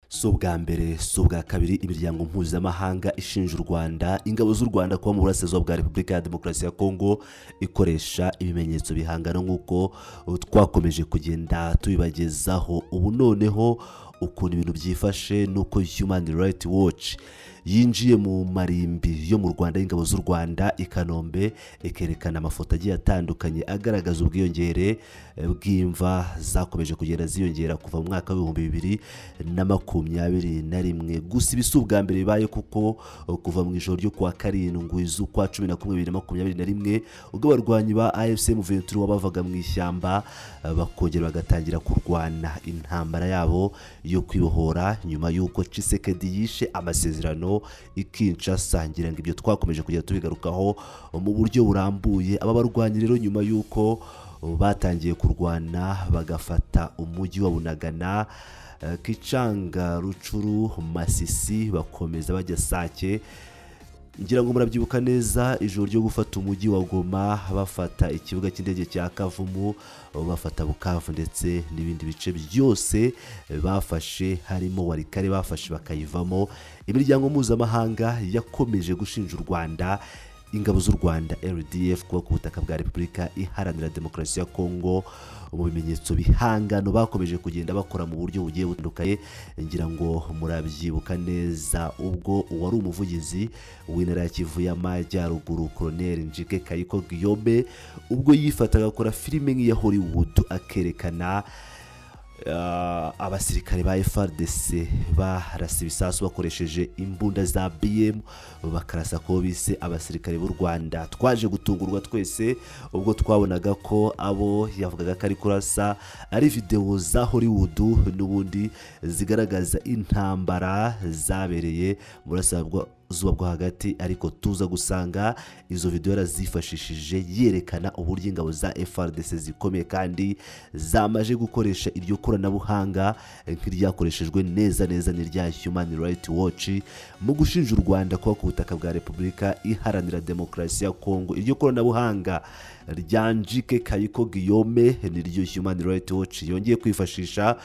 Si ubwa mbere, si ubwa kabiri imiryango mpuzamahanga ishinja u Rwanda, ingabo z'u Rwanda, kuba mu burasirazuba bwa Repubulika ya Demokarasi ya Kongo ikoresha ibimenyetso bihangano, nk'uko twakomeje kugenda tubibagezaho. Ubu noneho ukuntu ibintu byifashe ni uko Human Rights Watch yinjiye mu marimbi yo mu Rwanda y'ingabo z'u Rwanda i Kanombe, ikerekana amafoto agiye atandukanye agaragaza ubwiyongere bw'imva zakomeje kugenda ziyongera kuva mu mwaka wa 2021. Gusa ibi si ubwa mbere bibaye, kuko kuva mu ijoro ryo kuwa 7 z'ukwa 11 2021, ubwo abarwanyi ba AFC M23 bavaga mu ishyamba bakongera bagatangira kurwana intambara yabo yo kwibohora nyuma y'uko Tshisekedi yishe amasezerano i Kinshasa, ngira ngo ibyo twakomeje kugenda tubigarukaho mu buryo burambuye. Aba barwanyi rero, nyuma y'uko batangiye kurwana bagafata umujyi wa Bunagana, Kicanga, Rutshuru, Masisi, bakomeza bajya Sake, ngira ngo murabyibuka neza ijoro ryo gufata umujyi wa Goma, bafata ikibuga cy'indege cya Kavumu, bafata Bukavu ndetse n'ibindi bice byose bafashe, harimo Walikale bafashe bakayivamo. Imiryango mpuzamahanga yakomeje gushinja u Rwanda, ingabo z'u Rwanda RDF, kuba ku butaka bwa Repubulika Iharanira Demokarasi ya Kongo mu bimenyetso bihangano bakomeje kugenda bakora mu buryo bugiye butandukanye. Ngira ngo murabyibuka neza ubwo uwari umuvugizi w'intara ya Kivu y'Amajyaruguru, Colonel Njike Kayiko Guillaume, ubwo yifataga akora filime nk'iya Hollywood, akerekana abasirikare ba FARDC barasa ibisasu bakoresheje imbunda za BM, bakarasa ko bise abasirikare b'u Rwanda. Twaje gutungurwa twese ubwo twabonaga ko abo yavugaga ko ari kurasa ari videwo za Hollywood n'ubundi zigaragaza intambara zabereye mu burasirazuba bwo hagati, ariko tuza gusanga izo videwo yarazifashishije yerekana uburyo ingabo za FARDC zikomeye kandi zamaze gukoresha iryo koranabuhanga nk'iryakoreshejwe neza neza n'irya Human Rights Watch mu gushinja u Rwanda kuba ku butaka bwa Repubulika Iharanira Demokarasi ya Kongo. Iryo koranabuhanga rya Njike Kayiko Guillaume niryo Human Rights Watch yongeye kwifashisha.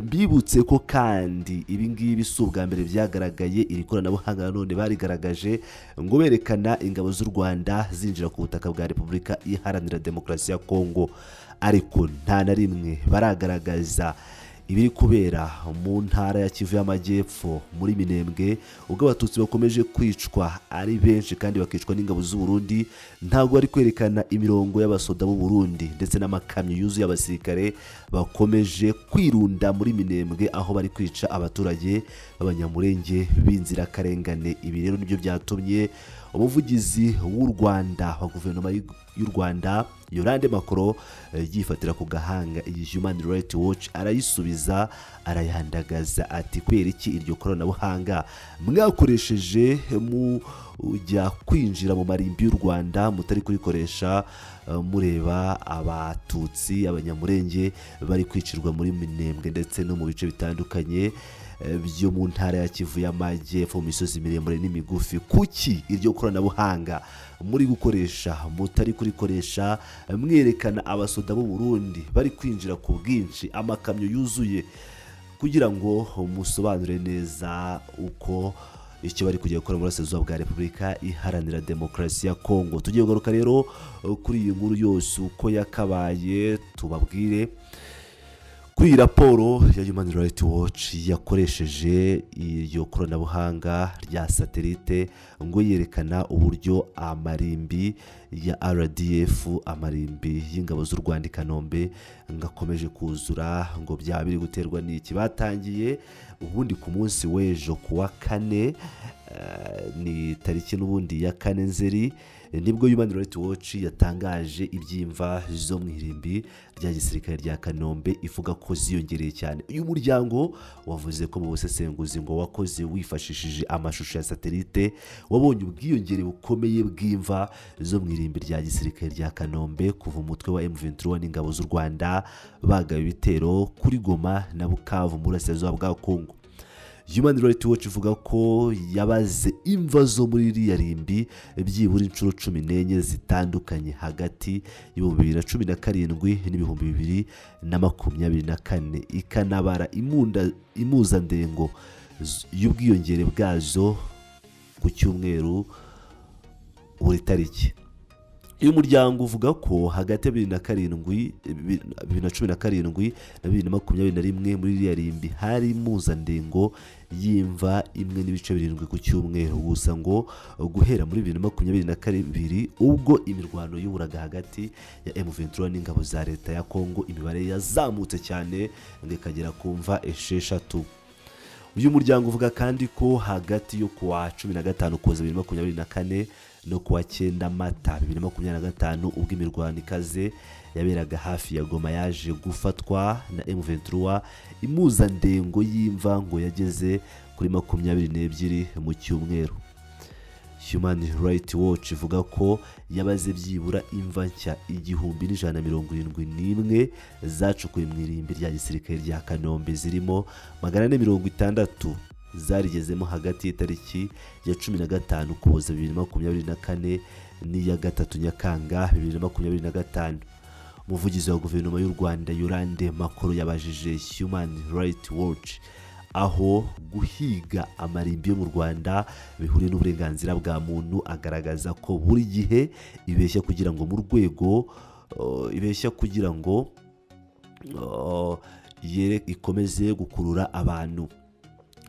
Mbibutse ko kandi ibi ngibi si ubwa mbere byagaragaye. Iri koranabuhanga nanone barigaragaje ngo berekana ingabo z'u Rwanda zinjira ku butaka bwa Repubulika Iharanira Demokarasi ya Kongo, ariko nta na rimwe baragaragaza ibiri kubera mu ntara ya Kivu y'Amajyepfo, muri Minembwe, ubwo Abatutsi bakomeje kwicwa ari benshi kandi bakicwa n'ingabo z'u Burundi. Ntabwo bari kwerekana imirongo y'abasoda b'u Burundi ndetse n'amakamyo yuzuye abasirikare bakomeje kwirunda muri Minembwe, aho bari kwica abaturage b'Abanyamurenge b'inzirakarengane. Ibi rero nibyo byatumye umuvugizi w'u Rwanda, wa guverinoma y'u Rwanda, Yolande Makolo, yifatira ku gahanga iyi Human Rights Watch, arayisubiza, arayihandagaza, ati: "Kubera iki iryo koranabuhanga mwakoresheje mujya kwinjira mu marimbi y'u Rwanda mutari kurikoresha mureba Abatutsi, Abanyamurenge bari kwicirwa muri Minembwe ndetse no mu bice bitandukanye byo mu ntara ya Kivu y'Amajyepfo, mu misozi miremire n'imigufi? Kuki iryo koranabuhanga muri gukoresha mutari kurikoresha mwerekana abasoda b'u Burundi bari kwinjira ku bwinshi, amakamyo yuzuye, kugira ngo musobanure neza uko icyo bari kujya gukora mu burasirazuba bwa Repubulika Iharanira Demokarasi ya Kongo?" Tugiye kugaruka rero kuri iyi nkuru yose uko yakabaye, tubabwire kuri iyi raporo ya Human Rights Watch yakoresheje iryo koranabuhanga rya satelite ngo yerekana uburyo amarimbi ya RDF, amarimbi y'ingabo z'u Rwanda i Kanombe, ngo akomeje kuzura, ngo byaba biri guterwa n'iki? Batangiye ubundi ku munsi w'ejo ku wa kane, ni tariki n'ubundi ya 4 Nzeri, nibwo Human Rights Watch yatangaje iby'imva zo mu irimbi rya gisirikare rya Kanombe, ivuga ko ziyongereye cyane. Uyu muryango wavuze ko mu busesenguzi ngo wakoze wifashishije amashusho ya satelite, wabonye ubwiyongere bukomeye bw'imva zo mu irimbi rya gisirikare rya Kanombe kuva umutwe wa M23 n'ingabo z'u Rwanda bagaba ibitero kuri Goma na Bukavu mu burasirazuba bwa Kongo. Human Rights Watch ivuga ko yabaze imva zo muri iriya rimbi byibura inshuro 14 zitandukanye hagati y'2017 n'2024, ikanabara impuzandengo y'ubwiyongere bwazo ku cyumweru buri tariki. Uyu muryango uvuga ko hagati ya 2007, 2017 na 2021 muri iriya rimbi hari impuzandengo y'imva 1.7 ku cyumweru gusa. Ngo guhera muri 2022, ubwo imirwano yuburaga hagati ya M23 n'ingabo za leta ya Kongo, imibare yazamutse cyane ngo ikagera ku mva 6. Uyu muryango uvuga kandi ko hagati yo kuwa 15 Ukuboza 2024 no kuwa 9 Mata 2025, ubwo imirwano ikaze yaberaga hafi ya Goma yaje gufatwa na M23, impuzandengo y'imva ngo yageze kuri 22 mu cyumweru. Human Rights Watch ivuga ko yabaze byibura imva nshya 1171 zacukuwe mu irimbi rya gisirikare rya Kanombe, zirimo 460 zarigezemo hagati y'itariki ya 15 Ukuboza 2024 n'iya 3 Nyakanga 2025. Umuvugizi wa guverinoma y'u Rwanda, Yolande Makolo, yabajije Human Rights Watch aho guhiga amarimbi yo mu Rwanda bihuriye n'uburenganzira bwa muntu, agaragaza ko buri gihe ibeshya kugira ngo mu rwego ibeshya kugira ngo ikomeze gukurura abantu.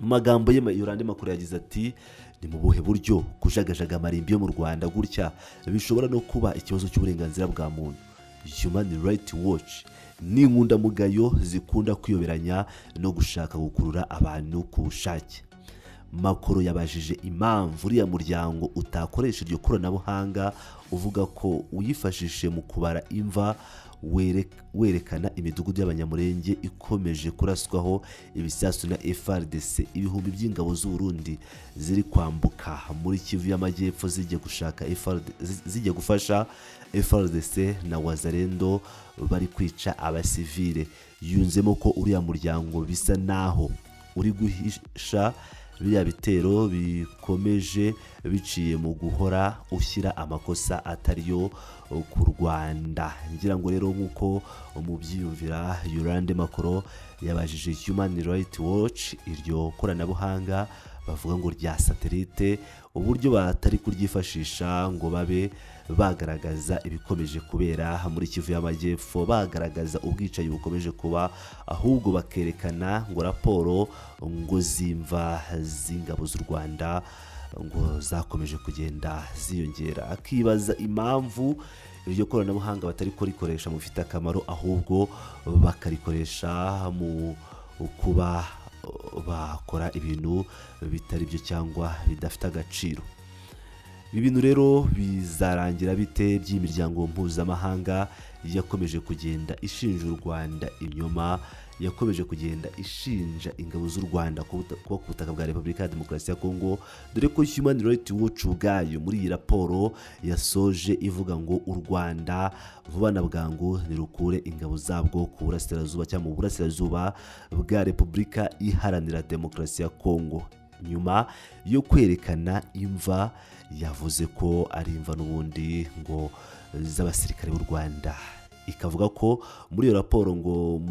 Mu magambo ye, Yolande Makolo yagize ati: "Ni mu buhe buryo kujagajaga amarimbi yo mu Rwanda gutya bishobora no kuba ikibazo cy'uburenganzira bwa muntu? Human Rights Watch ni inkundamugayo zikunda kwiyoberanya no gushaka gukurura abantu ku bushake." Makolo yabajije impamvu uriya muryango utakoresha iryo koranabuhanga uvuga ko uyifashishije mu kubara imva werekana imidugudu y'Abanyamurenge ikomeje kuraswaho ibisasu na FARDC, ibihumbi by'ingabo z'u Burundi ziri kwambuka muri Kivu y'Amajyepfo zijya gushaka FRD, zijya gufasha FARDC na Wazalendo bari kwica abasivile. Yunzemo ko uriya muryango bisa naho uri guhisha biriya bitero bikomeje biciye mu guhora ushyira amakosa atariyo ku Rwanda. Ngira ngo rero nk'uko mubyiyumvira, Yolande Makolo yabajije Human Rights Watch iryo koranabuhanga bavuga ngo rya satelite, uburyo batari kuryifashisha ngo babe bagaragaza ibikomeje kubera muri Kivu y'Amajyepfo, bagaragaza ubwicanyi bukomeje kuba, ahubwo bakerekana ngo raporo ngo zimva z'ingabo z'u Rwanda ngo zakomeje kugenda ziyongera, akibaza impamvu iryo koranabuhanga batari kurikoresha mu bifite akamaro, ahubwo bakarikoresha mu kuba bakora ibintu bitari byo cyangwa bidafite agaciro. Ibi bintu rero bizarangira bite by'imiryango mpuzamahanga yakomeje kugenda ishinja u Rwanda ibinyoma, yakomeje kugenda ishinja ingabo z'u Rwanda kuba ku butaka bwa Repubulika ya Demokarasi ya Kongo, dore ko Human Rights Watch ubwayo muri iyi raporo yasoje ivuga ngo u Rwanda vuba na bwangu nirukure ingabo zabwo ku burasirazuba cyangwa mu burasirazuba bwa Repubulika Iharanira Demokarasi ya Kongo, nyuma yo kwerekana imva yavuze ko ari imva n'ubundi ngo z'abasirikare b'u Rwanda, ikavuga ko muri iyo raporo ngo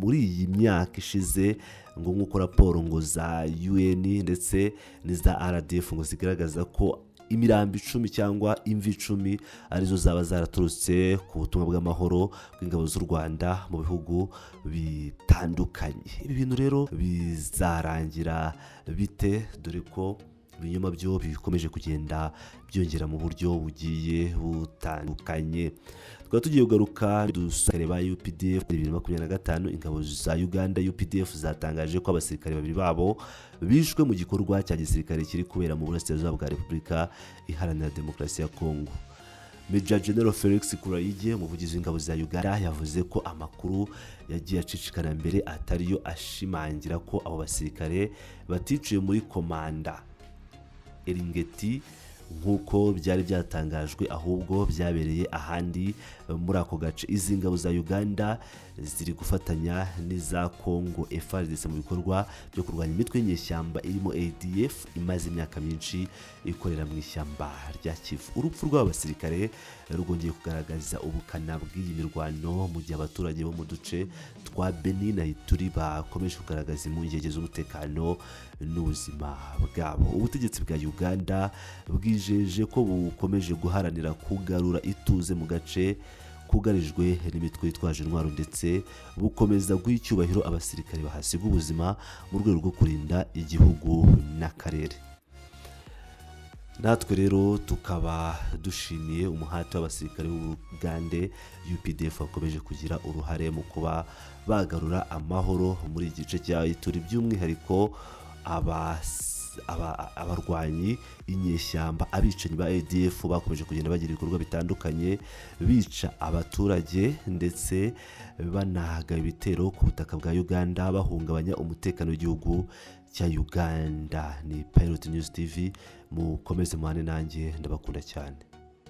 muri iyi myaka ishize, ngo nk'uko raporo ngo za UN ndetse n'iza RDF ngo zigaragaza ko imirambo 10 cyangwa imvi 10 arizo zaba zaraturutse ku butumwa bw'amahoro bw'ingabo z'u Rwanda mu bihugu bitandukanye. Ibi bintu rero bizarangira bite, dore ko ibinyoma byo bikomeje kugenda byongera mu buryo bugiye butandukanye? Tukaba tugiye kugaruka dusare ba UPDF. 2025, ingabo za Uganda UPDF zatangaje ko abasirikare babiri babo bishwe mu gikorwa cya gisirikare kiri kubera mu burasirazuba bwa Repubulika Iharanira Demokarasi ya Kongo. Major General Felix Kulayigye, umuvugizi w'ingabo za Uganda, yavuze ko amakuru yagiye acicikana mbere atariyo, ashimangira ko abo basirikare baticiwe muri Komanda Eringeti nk'uko byari byatangajwe, ahubwo byabereye ahandi muri ako gace. Izi ngabo za Uganda ziri gufatanya n'iza Congo FARDC mu bikorwa byo kurwanya imitwe y'inyeshyamba irimo ADF imaze imyaka myinshi ikorera mu ishyamba rya Kivu. Urupfu rw'aba basirikare rwongeye kugaragaza ubukana bw'iyi mirwano, mu gihe abaturage bo mu duce twa Beni na Ituri bakomeje kugaragaza impungenge z'umutekano n'ubuzima bwabo. Ubutegetsi bwa Uganda bwijeje ko bukomeje guharanira kugarura ituze mu gace kugarijwe n'imitwe yitwaje intwaro, ndetse bukomeza guha icyubahiro abasirikare bahasiga ubuzima mu rwego rwo kurinda igihugu n'akarere. Natwe rero tukaba dushimiye umuhate w'abasirikare b'Ubugande UPDF bakomeje kugira uruhare mu kuba bagarura amahoro muri iki gice cya Ituri, by'umwihariko abarwanyi inyeshyamba, abicanyi ba ADF bakomeje kugenda bagira ibikorwa bitandukanye, bica abaturage ndetse banagaba ibitero ku butaka bwa Uganda, bahungabanya umutekano w'igihugu cya Uganda. Ni Pilot News TV, mukomeze muhane nanjye, ndabakunda cyane.